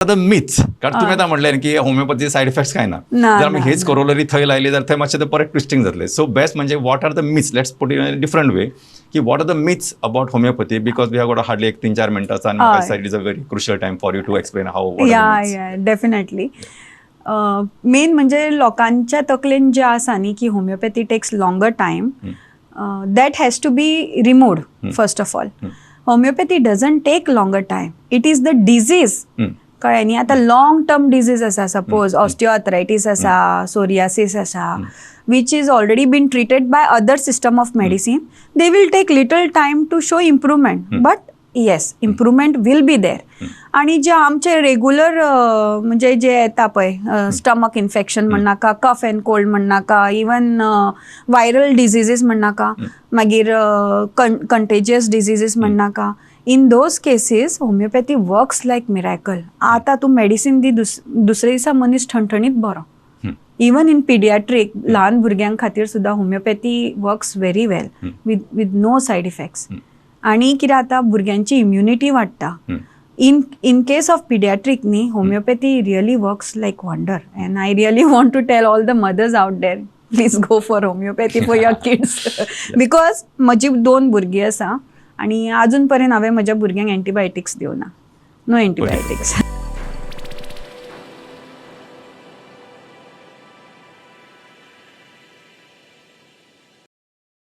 The myths, कारण तुम्ही आतां म्हणलें की होमिओपॅथी सायड इफेक्ट्स काय ना. ना, जर आमी ना, हेच ना. कोरोलरी थंय लायली जाल्यार थंय मातशें ते परत ट्विस्टिंग जातलें. सो बेस्ट म्हणजे what are the myths, let's put in a different way की what are the myths about homeopathy, because we have got hardly एक 3-4 मिनटाचा आणि हय. It is a very crucial time for you to explain how. Yeah, definitely. Main म्हणजे लोकांच्या तकलेन जे आसा न्ही की homeopathy takes longer time, that has to be removed. First of all, homeopathy doesn't take longer time, it is the disease. कळ्ळें न्ही? आतां long term disease आसा, सपोज ऑस्टिओआर्थरायटीस आसा, सोरियासीस आसा, which is already been treated by other system of medicine, they will take little time to show improvement, but yes, improvement will be there. आणि जे आमचे regular म्हणजे जे येता पळय, स्टमक इन्फेक्शन म्हणनाका, कफ अँड कोल्ड म्हणनाका, इवन वायरल डिझिजीस म्हणनाका, मागीर कंटेजियस डिझिजीस म्हणनाका, in those cases homeopathy works like miracle. आतां तूं मेडिसीन दी, दुसरे दिसा मनीस ठणठणीत बरो. इवन इन पिडियाट्रीक, ल्हान भुरग्यां खातीर सुद्दां homeopathy works very well with no side effects. आणि कितें जाता, भुरग्यांची इम्युनिटी वाडटा. In case of pediatric न्ही, homeopathy really works like wonder, and I really want to tell all the mothers out there, please go for homeopathy for your kids, because म्हजी दोन भुरगीं आसा आणि अजून पर्यंत हांवें म्हज्या भुरग्यांक एंटीबायोटिक्स दिवना, नो एंटीबायोटिक्स.